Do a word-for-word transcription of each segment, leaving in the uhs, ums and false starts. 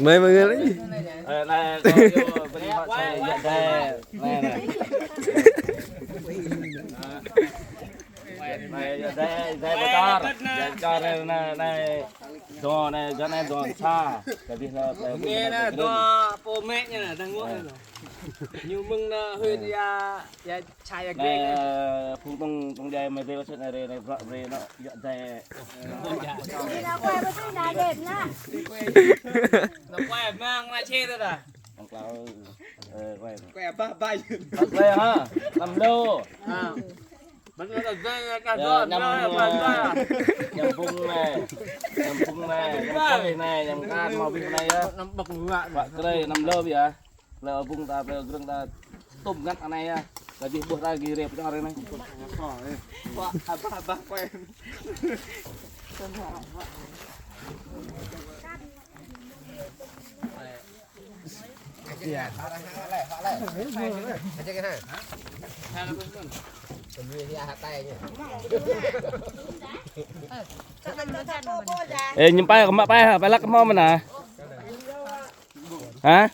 Mơi, mơi ngơ lagi. Ơ, anai, kâo yua brơi wă sai yă dai. Anai, anai. Anai, yă dai, dai bơčor. Yă bơčor anai, anai. Dŏ anai, dŏ anai, dŏ sa. Kơ abih anai, anai, anai, dŏ pô mĕ ñu anai, đang ngŏ anai. Ñu mơ̆ng anai, huĭ yă, yă Sai ăt anai, gek. Ơ, phung tong, tong djai mơi dê wă sĕt anai rê, anai bră brê anŭn, yă dai. Đi ra quay bơtui anai đẹp na. Anai quay mang anai chê tơ ta. Anai klao, ơ, quay. Quay ba ba yun. Quay ha, năm lô. Ha. Bơtui anai dai, anai dai, anai, anai, anai phung anai. Năm phung anai, năm kơi anai, năm kan hmâo abih anai yơh. Năm bơk ngă. Wă krơi năm lô biă. Plơi Ƀung ta, plơi Grơng ta, tŭm ngăt anai yơh. Kơ abih ƀuh ta gir rĕp čŏr anai. Wă, abah, abah, quay. Ê, ñu pai, kơ mă pai, pai lăk kơ hmâo mơ̆n ah. Hă?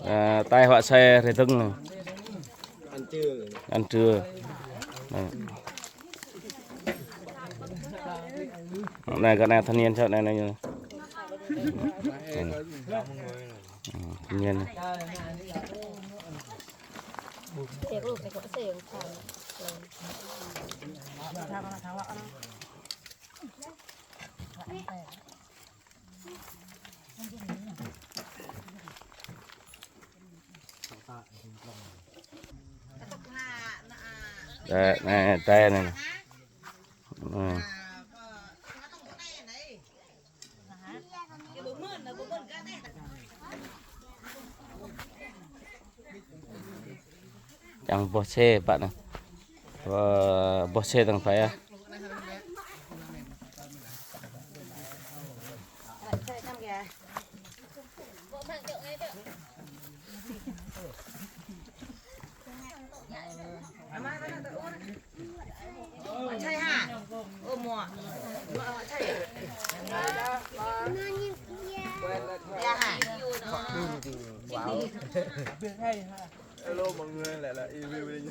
Ơ, tai họa xe rê tưng. Ăn trưa. Anai, kơ anai thanh niên sao anai, anai. Thanh niên. Đây, này, đây này. Ừ. Yang boh xe bạn này. Wah, boh xe tang phải ah. Hello mọi người, lại là review đi.